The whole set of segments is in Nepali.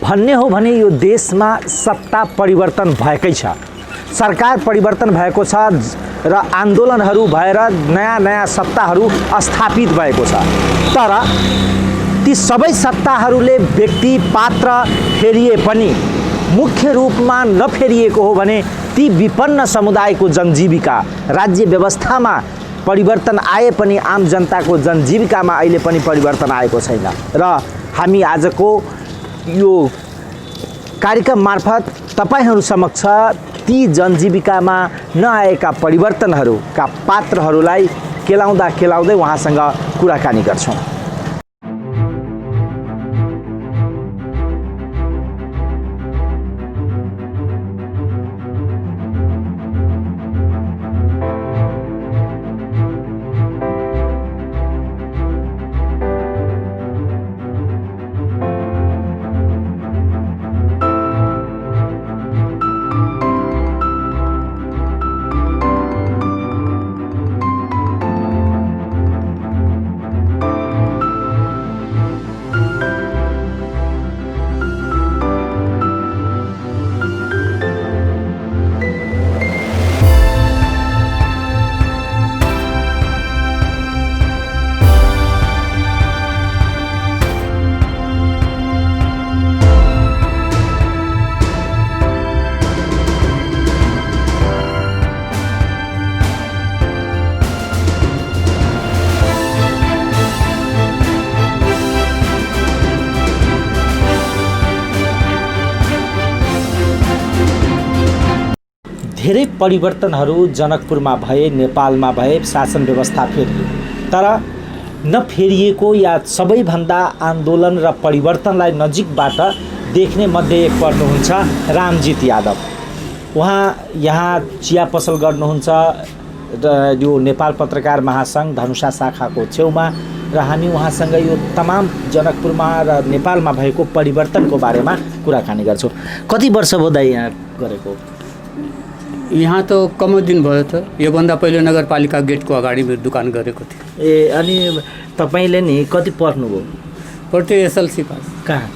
भन्ने हो भने यो देशमा सत्ता परिवर्तन भएकै छ, सरकार परिवर्तन भएको छ र आन्दोलनहरू भएर नयाँ नयाँ सत्ताहरू स्थापित भएको छ। तर ती सबै सत्ताहरूले व्यक्ति पात्र फेरिए पनि मुख्य रूपमा नफेरिएको हो भने ती विपन्न समुदायको जनजीविका, राज्य व्यवस्थामा परिवर्तन आए पनि आम जनताको जनजीविकामा अहिले पनि परिवर्तन आएको छैन। र हामी आजको यो कार्यक्रम मार्फत तपाईहरू समक्ष ती जनजीविकामा नआएका परिवर्तनहरूका पात्रहरूलाई केलाउँदै उहाँसँग कुराकानी गर्छौँ। धेरै परिवर्तनहरू जनकपुरमा भए, नेपालमा भए, शासन व्यवस्था फेरियो। तर नफेरिएको या सबैभन्दा आन्दोलन र परिवर्तनलाई नजिकबाट देख्ने मध्ये एक पर्नुहुन्छ रामजित यादव। उहाँ यहाँ चिया पसल गर्नुहुन्छ र यो नेपाल पत्रकार महासङ्घ धनुषा शाखाको छेउमा, र हामी उहाँसँग यो तमाम जनकपुरमा र नेपालमा भएको परिवर्तनको बारेमा कुराकानी गर्छौँ। कति वर्ष भयो दाइ यहाँ गरेको? यहाँ तो कम दिन भयो त, योभन्दा पहिले नगरपालिका गेटको अगाडि मेरो दुकान गरेको थिएँ। ए अनि तपाईँले नि कति पढ्नुभयो? पढ्थेँ एसएलसी पास। कहाँ?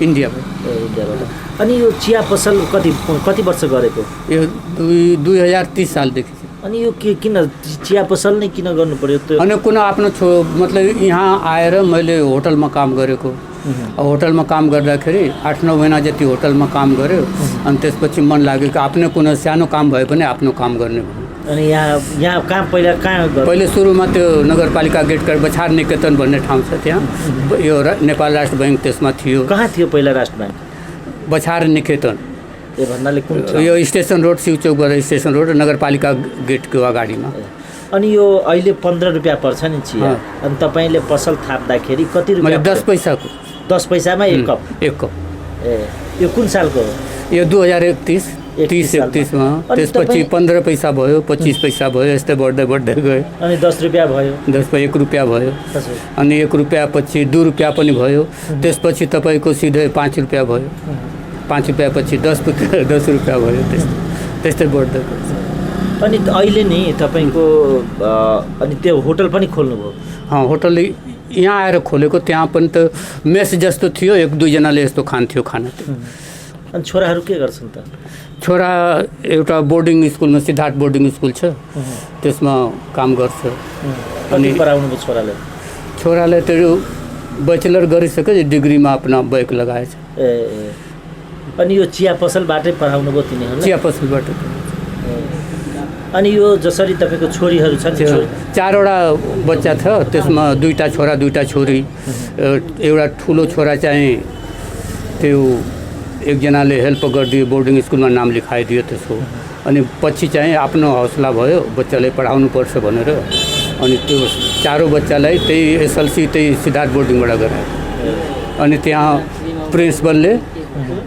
इन्डियाबाट। इन्डियाबाट। अनि यो चिया पसल कति वर्ष गरेको? यो 2030 सालदेखि। अनि यो किन चिया पसल नै किन गर्नु पर्यो त? अनि कुन आफ्नो मतलब यहाँ आएर मैले होटलमा काम गरेको। होटलमा काम गर्दाखेरि 8-9 महिना जति होटलमा काम गऱ्यो। अनि त्यसपछि मन लाग्यो कि आफ्नो कुनै सानो काम भए पनि आफ्नो काम गर्ने भयो। अनि यहाँ कहाँ पहिले सुरुमा त्यो नगरपालिका गेटका बछार निकेतन भन्ने ठाउँ छ, त्यहाँ यो नेपाल राष्ट्र बैंक त्यसमा थियो। कहाँ थियो पहिला राष्ट्र बैंक? बछार निकेतन। ए भन्नाले कुन? यो स्टेसन रोड, शिवचौकबाट स्टेसन रोड, नगरपालिका गेटको अगाडिमा। अनि यो अहिले 15 रुपियाँ पर्छ नि चिया। अनि तपाईँले पसल थाप्दाखेरि कति रुपियाँ? 10 पैसाको। 10 पैसामा एक कप? एक कप। ए यो कुन सालको हो? यो 2031 मा। त्यसपछि 15 पैसा भयो, 25 पैसा भयो, यस्तै बढ्दै गयो। अनि 10 रुपियाँ भयो। 1 रुपियाँ भयो। अनि 1 रुपियाँ पछि 2 रुपियाँ पनि भयो। त्यसपछि तपाईँको सिधै 5 रुपियाँ भयो। 5 रुपियाँ पछि 10 रुपियाँ भयो। त्यस्तै बढ्दै गयो। अनि अहिले नि तपाईँको अनि त्यो होटल पनि खोल्नुभयो? होटल यहाँ आएर खोलेको। त्यहाँ पनि त मेस जस्तो थियो, 1-2 जनाले यस्तो खान्थ्यो खाना। अनि छोराहरू के गर्छन् त? छोरा एउटा बोर्डिङ स्कुलमा, सिद्धार्थ बोर्डिङ स्कुल छ, त्यसमा काम गर्छ। अनि पढाउनु छोराले? छोराले त्यो बैचलर गरिसक्यो, डिग्रीमा अपना बैक लगाएछ। ए अनि यो चिया पसलबाटै पढाउनु भयो तिनीहरूले? चिया पसलबाट। अनि यो जसरी तपाईँको छोरीहरू छन्, 4वटा बच्चा छ, त्यसमा 2टा छोरा 2टा छोरी। एउटा ठुलो छोरा चाहिँ त्यो एकजनाले हेल्प गरिदियो, बोर्डिङ स्कुलमा नाम लेखाइदियो त्यसको। अनि पछि चाहिँ आफ्नो हौसला भयो बच्चालाई पढाउनुपर्छ भनेर, अनि त्यो 4 बच्चालाई त्यही एसएलसी त्यही सिद्धार्थ बोर्डिङबाट गरायो। अनि त्यहाँ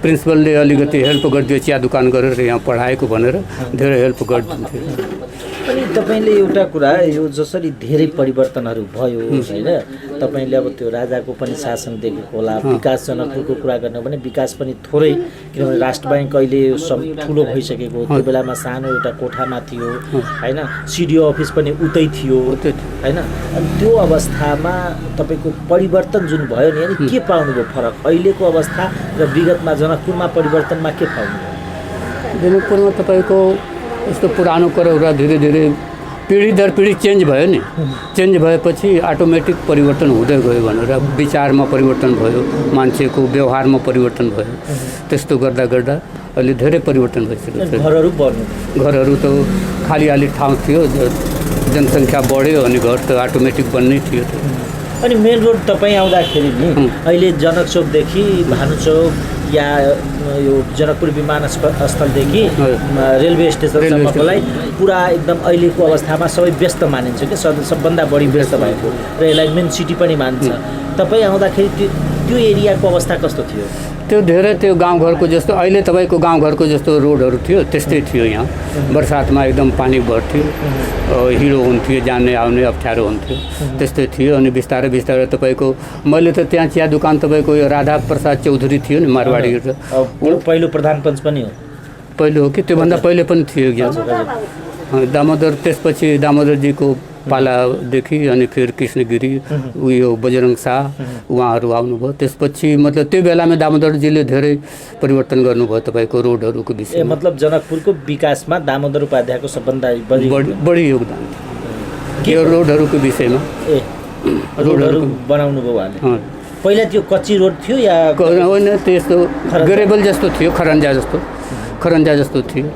प्रिन्सिपलले अलिकति हेल्प गरिदियो, चिया दुकान गरेर यहाँ पढाएको भनेर धेरै हेल्प गरिदिन्थ्यो। अनि तपाईँले एउटा कुरा, यो जसरी धेरै परिवर्तनहरू भयो होइन, तपाईँले अब त्यो राजाको पनि शासन देखेको होला, विकास जनकपुरको कुरा गर्ने हो भने विकास पनि थोरै, किनभने राष्ट्र ब्याङ्क अहिले ठुलो भइसकेको, त्यो बेलामा सानो एउटा कोठामा थियो होइन, सिडिओ अफिस पनि उतै थियो होइन। अनि त्यो अवस्थामा तपाईँको परिवर्तन जुन भयो नि, अनि के पाउनुभयो फरक अहिलेको अवस्था र विगतमा जनकपुरमा परिवर्तनमा के पाउनुभयो? जनकपुरमा तपाईँको यस्तो पुरानो कुरा धीरे धीरे पिँढी दर पिँढी चेन्ज भयो नि, चेन्ज भएपछि अटोमेटिक परिवर्तन हुँदै गयो भनेर विचारमा परिवर्तन भयो, मान्छेको व्यवहारमा परिवर्तन भयो, त्यस्तो गर्दा गर्दा अहिले धेरै परिवर्तन भइसक्यो। घरहरू त खाली अलि ठाउँ थियो, जनसङ्ख्या बढ्यो अनि घर त अटोमेटिक बन्नै थियो। अनि मेन रोड तपाईँ आउँदाखेरि नि अहिले जनक चौकदेखि भानुचौक या यो जनकपुर विमानस्थलदेखि रेलवे स्टेसनसम्मकोलाई पुरा एकदम अहिलेको अवस्थामा सबै व्यस्त मानिन्छ कि सबभन्दा बढी व्यस्त भएको र यसलाई मेन सिटी पनि मान्छ। तपाईँ आउँदाखेरि त्यो एरियाको अवस्था कस्तो थियो? त्यो धेरै त्यो गाउँघरको जस्तो अहिले तपाईँको गाउँघरको जस्तो रोडहरू थियो त्यस्तै थियो। यहाँ बर्सातमा एकदम पानी बढ्थ्यो, हिलो हुन्थ्यो, जाने आउने अप्ठ्यारो हुन्थ्यो, त्यस्तै थियो। अनि बिस्तारै बिस्तारै तपाईँको मैले त त्यहाँ चिया दोकान तपाईँको यो राधा प्रसाद चौधरी थियो नि, मारवाडी पहिलो प्रधान पञ्च पनि हो, पहिलो हो कि त्योभन्दा पहिले पनि थियो दामोदर, त्यसपछि दामोदरजीको पालादेखि अनि फिर कृष्णगिरी उयो बजरङ शाह उहाँहरू आउनुभयो। त्यसपछि मतलब त्यो बेलामा दामोदरजीले धेरै परिवर्तन गर्नुभयो तपाईँको रोडहरूको विषय। मतलब जनकपुरको विकासमा दामोदर उपाध्यायको सबभन्दा बढी योगदान के रोडहरूको विषयमा। रोडहरू बनाउनु भयो उहाँले। पहिला त्यो कच्ची रोड थियो या होइन, त्यस्तो ग्रेबल जस्तो थियो, खरन्जा जस्तो थियो।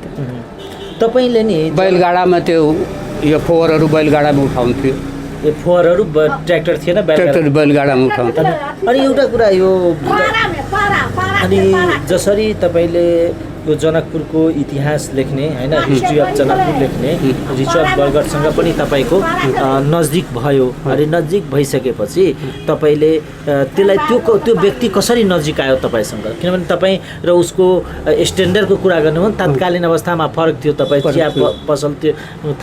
तपाईँले नि बैलगाडामा त्यो यो फोहोरहरू बैलगाडामा उठाउँथ्यो। यो फोहोरहरू ट्र्याक्टर थिएन, ट्र्याक्टर बैलगाडामा उठाउँथ्यो। अनि एउटा कुरा यो अनि जसरी तपाईँले यो जनकपुरको इतिहास लेख्ने होइन, हिस्ट्री अफ जनकपुर लेख्ने रिचर्ड बर्गरसँग पनि तपाईँको नजिक भयो। अनि नजिक भइसकेपछि तपाईँले त्यसलाई त्यो व्यक्ति कसरी नजिक आयो तपाईँसँग? किनभने तपाईँ र उसको स्ट्यान्डर्डको कुरा गर्ने हो, तत्कालीन अवस्थामा फरक थियो। तपाईँ चिया पसल त्यो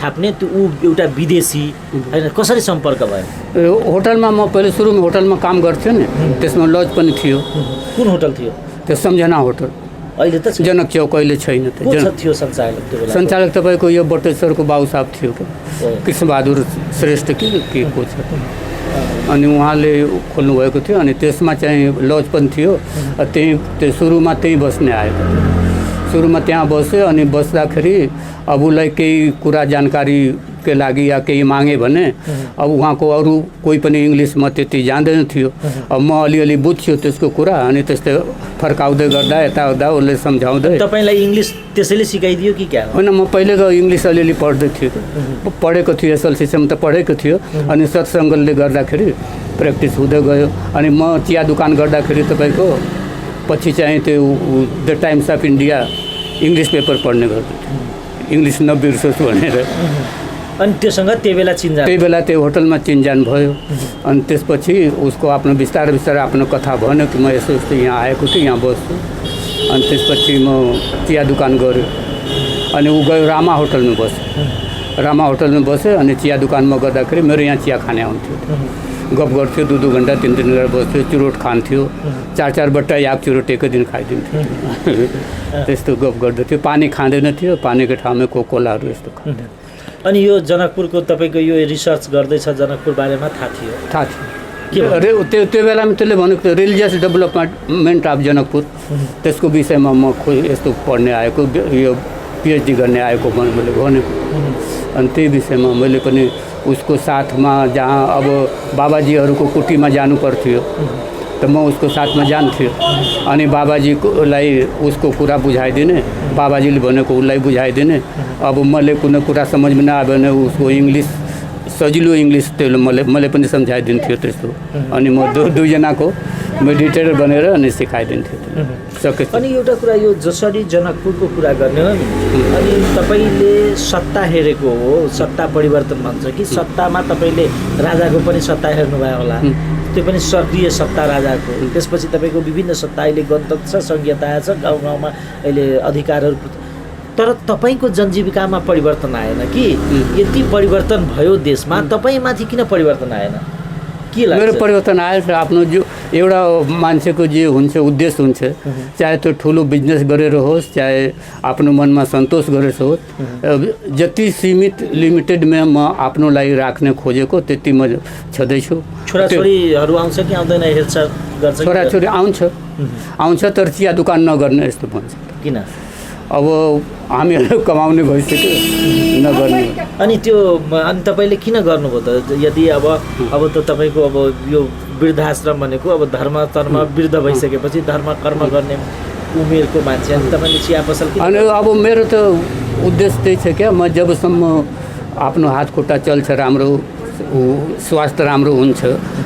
थाप्ने, त्यो ऊ एउटा विदेशी होइन, कसरी सम्पर्क भयो? होटलमा म पहिले सुरुमा होटलमा काम गर्थेँ नि, त्यसमा लज पनि थियो। कुन होटल थियो? त्यो सम्झना होटल। अहिले त जनक चौक अहिले छैन। थियो सञ्चालक तपाईँको यो बटेश्वरको बाबु साहब थियो, कृष्णबहादुर श्रेष्ठ के को छ। अनि उहाँले खोल्नुभएको थियो। अनि त्यसमा चाहिँ लज पनि थियो। त्यो सुरुमा त्यहीँ बस्ने आएको, सुरुमा त्यहाँ बस्यो। अनि बस्दाखेरि अब उसलाई केही कुरा जानकारी के लागि या केही मागे भने अब उहाँको अरू कोही पनि इङ्ग्लिसमा त्यति जान्दैन थियो। अब म अलिअलि बुझ्थ्यो त्यसको कुरा। अनि त्यस्तै फर्काउँदै गर्दा यताउता उसले सम्झाउँदै। तपाईँलाई इङ्ग्लिस त्यसैले सिकाइदियो कि क्या? होइन, म पहिलेको इङ्ग्लिस अलिअलि पढ्दै थिएँ, पढेको थियो, एसएलसीसम्म त पढेको थियो। अनि सत्सङ्गले गर्दाखेरि प्र्याक्टिस हुँदै गयो। अनि म चिया दोकान गर्दाखेरि तपाईँको पछि चाहिँ त्यो the times of India English paper पढ्ने गर्थ्यो, इङ्ग्लिस नबिर्सोस् भनेर। अनि त्योसँग त्यही बेला त्यो होटलमा चिनजान भयो। अनि त्यसपछि उसको आफ्नो बिस्तारै बिस्तारै आफ्नो कथा भन्यो कि म यस्तो यस्तो यहाँ आएको थिएँ, यहाँ बस्छु। अनि त्यसपछि म चिया दोकान गऱ्यो। अनि ऊ गयो रामा होटलमा बस्यो। अनि चिया दोकानमा गर्दाखेरि मेरो यहाँ चिया खाने आउँथ्यो, गफ गर्थ्यो, 2-2 घन्टा 3-3 घन्टा बस्थ्यो, चुरोट खान्थ्यो, 4-4 बट्टा याक चुरोट एकै दिन खाइदिन्थ्यो। त्यस्तो गफ गर्दथ्यो। पानी खाँदैन थियो, पानीको ठाउँमा कोकोलाहरू यस्तो खान्थ्यो। अनि यो जनकपुरको तपाईँको यो रिसर्च गर्दैछ जनकपुर बारेमा थाहा थियो के त्यो बेलामा त्यसले भनेको थियो रिलिजियस डेभलपमेन्ट अफ जनकपुर। त्यसको विषयमा म यस्तो पढ्ने आएको, यो पिएचडी गर्ने आएको मैले भनेको। अनि त्यही विषयमा मैले पनि उसको साथमा जहाँ अब बाबाजीहरूको कुटीमा जानु पर्थ्यो त म उसको साथमा जान्थ्यो। अनि बाबाजीलाई उसको कुरा बुझाइदिने, बाबाजीले भनेको उसलाई बुझाइदिने। अब मैले कुनै कुरा समझमा नआयो भने उसको इङ्ग्लिस सजिलो इङ्ग्लिस त्यो मैले पनि सम्झाइदिन्थ्यो त्यस्तो। अनि म दुईजनाको मेडिटेटर बनेर अनि सिकाइदिन्थ्यो सके। अनि एउटा कुरा यो जसरी जनकपुरको कुरा गर्ने हो नि, अनि तपाईँले सत्ता हेरेको हो, सत्ता परिवर्तन भन्छ कि सत्तामा तपाईँले राजाको पनि सत्ता हेर्नुभयो होला, त्यो पनि सक्रिय सत्ता राजाको। त्यसपछि तपाईँको विभिन्न सत्ता अहिले गणतन्त्र छ, सङ्घीयता छ, गाउँ गाउँमा अहिले अधिकारहरू। तर तपाईँको जनजीविकामा परिवर्तन आएन कि? यति परिवर्तन भयो देशमा, तपाईँमाथि किन परिवर्तन आएन? के लाग्छ? मेरो परिवर्तन आयो र आफ्नो जो एउटा मान्छेको जे हुन्छ उद्देश्य हुन्छ, चाहे त्यो ठुलो बिजनेस गरेर होस्, चाहे आफ्नो मनमा सन्तोष गरेर होस्, जति सीमित लिमिटेडमा म आफ्नो लागि राख्ने खोजेको त्यति म छँदैछु। छोराछोरीहरू आउँछ कि आउँदैन, हेरचाह गर्छ? छोराछोरी आउँछ तर चिया दोकान नगर्ने यस्तो भन्छ। किन? अब हामीहरू कमाउने भइसक्यो, नगर्ने। अनि तपाईँले किन गर्नुभयो त? यदि अब त तपाईँको अब यो वृद्धाश्रम भनेको अब धर्म वृद्ध भइसकेपछि धर्म कर्म गर्ने उमेरको मान्छे, अनि तपाईँले चिया पसल अनि अब मेरो त उद्देश्य त्यही छ क्या, म जबसम्म आफ्नो हात खुट्टा चल्छ, राम्रो स्वास्थ्य राम्रो हुन्छ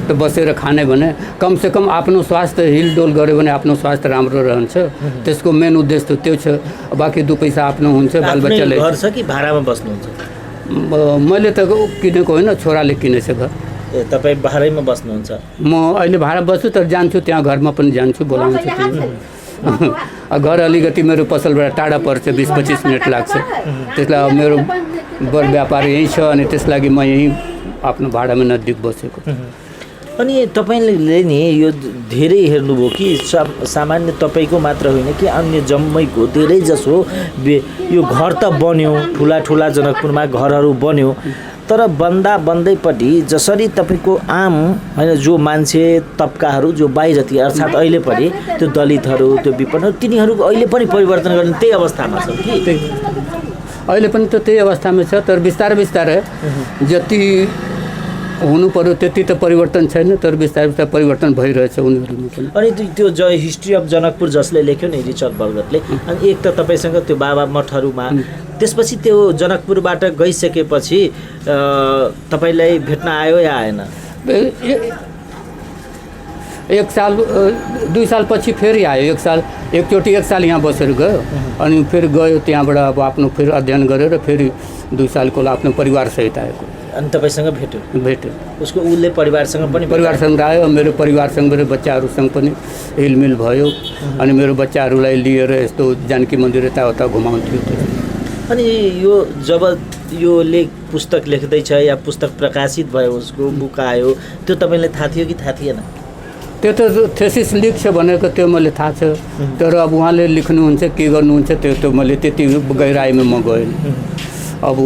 त बसेर खाने भने कमसेकम आफ्नो स्वास्थ्य हिलडोल गऱ्यो भने आफ्नो स्वास्थ्य राम्रो रहन्छ। त्यसको मेन उद्देश्य त्यो छ। बाँकी 2 पैसा आफ्नो हुन्छ, बालबच्चाले। घर छ कि भाडामा बस्नुहुन्छ? मैले त किनेको होइन, छोराले किनेछ घर। ए, तपाईँ भाडैमा बस्नुहुन्छ? म अहिले भाडा बस्छु तर जान्छु, त्यहाँ घरमा पनि जान्छु, बोलाउँछु। घर अलिकति मेरो पसलबाट टाढा पर्छ, 20-25 मिनट लाग्छ। त्यसलाई मेरो बर व्यापार यहीँ छ, अनि त्यस लागि म यहीँ आफ्नो भाडामा नजिक बसेको। अनि तपाईँले नि यो धेरै हेर्नुभयो कि सामान्य तपाईँको मात्र होइन कि अन्य जम्मैको धेरै जसो यो घर त बन्यो, ठुला जनकपुरमा घरहरू बन्यो, तर बन्दैपट्टि जसरी तपाईँको आम होइन जो मान्छे तबकाहरू जो बाहिरतिर अर्थात् अहिले पनि त्यो दलितहरू, त्यो विपन्नहरू, तिनीहरू अहिले पनि परिवर्तन गर्ने त्यही अवस्थामा छ कि? अहिले पनि त त्यही अवस्थामा छ, तर बिस्तारै जति हुनु पर्यो त्यति त परिवर्तन छैन, तर बिस्तारै परिवर्तन भइरहेछ उनीहरूमा पनि। अनि त्यो हिस्ट्री अफ जनकपुर जसले लेख्यो नि रिचर्ड बर्गरले, अनि एक त तपाईँसँग त्यो बाबा मठहरूमा, त्यसपछि त्यो जनकपुरबाट गइसकेपछि तपाईँलाई भेट्न आयो या आएन? 1 साल 2 साल पछि फेरि आयो। एकचोटि 1 साल यहाँ बसेर गयो, अनि फेरि गयो त्यहाँबाट अब आफ्नो फेरि अध्ययन गरेर फेरि 2 सालको आफ्नो परिवारसहित आएको। अनि तपाईँसँग भेट्यो? उसको उसले परिवारसँग आयो, मेरो परिवारसँग, मेरो बच्चाहरूसँग पनि हिलमिल भयो। अनि मेरो बच्चाहरूलाई लिएर यस्तो जानकी मन्दिर यताउता घुमाउँथ्यो। अनि यो जब यो पुस्तक लेख्दैछ या पुस्तक प्रकाशित भयो, उसको बुक आयो, त्यो तपाईँलाई थाहा थियो कि थाहा थिएन? त्यो त थेसिस लेख्छ भनेको त्यो मैले थाहा छ, तर अब उहाँले लेख्नुहुन्छ के गर्नुहुन्छ त्यो मैले त्यति गहिराइमा म गएन। अब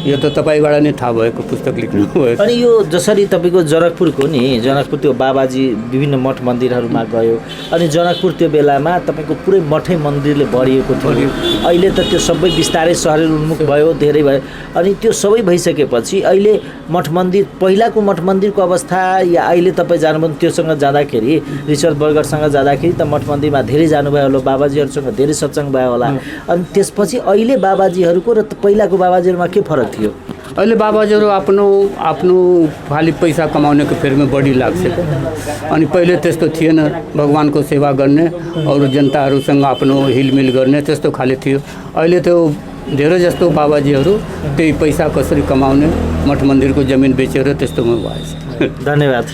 यो त तपाईँबाट नै थाहा भएको पुस्तक लेख्नु भयो। अनि यो जसरी तपाईँको जनकपुर त्यो बाबाजी विभिन्न मठ मन्दिरहरूमा गयो, अनि जनकपुर त्यो बेलामा तपाईँको पुरै मठै मन्दिरले भरिएको थियो। अहिले त त्यो सबै बिस्तारै सहर उन्मुख भयो, धेरै भयो। अनि त्यो सबै भइसकेपछि अहिले मठ मन्दिर, पहिलाको मठ मन्दिरको अवस्था या अहिले तपाईँ जानुभयो त्योसँग जाँदाखेरि, रिचर्ड बर्गरसँग जाँदाखेरि त मठ मन्दिरमा धेरै जानुभयो होला, बाबाजीहरूसँग धेरै सत्सङ्ग भयो होला। अनि त्यसपछि अहिले बाबाजीहरूको र पहिलाको बाबाजीहरूमा के फरक थियो? अहिले बाबाजीहरू आफ्नो खालि पैसा कमाउनेको फेरिमा बढी लाग्छ। अनि पहिले त्यस्तो थिएन, भगवानको सेवा गर्ने अरू जनताहरूसँग आफ्नो हिलमिल गर्ने त्यस्तो खाले थियो। अहिले त्यो धेरै जस्तो बाबाजीहरू त्यही पैसा कसरी कमाउने, मठ मन्दिरको जमिन बेचेर त्यस्तोमा भएछ। धन्यवाद।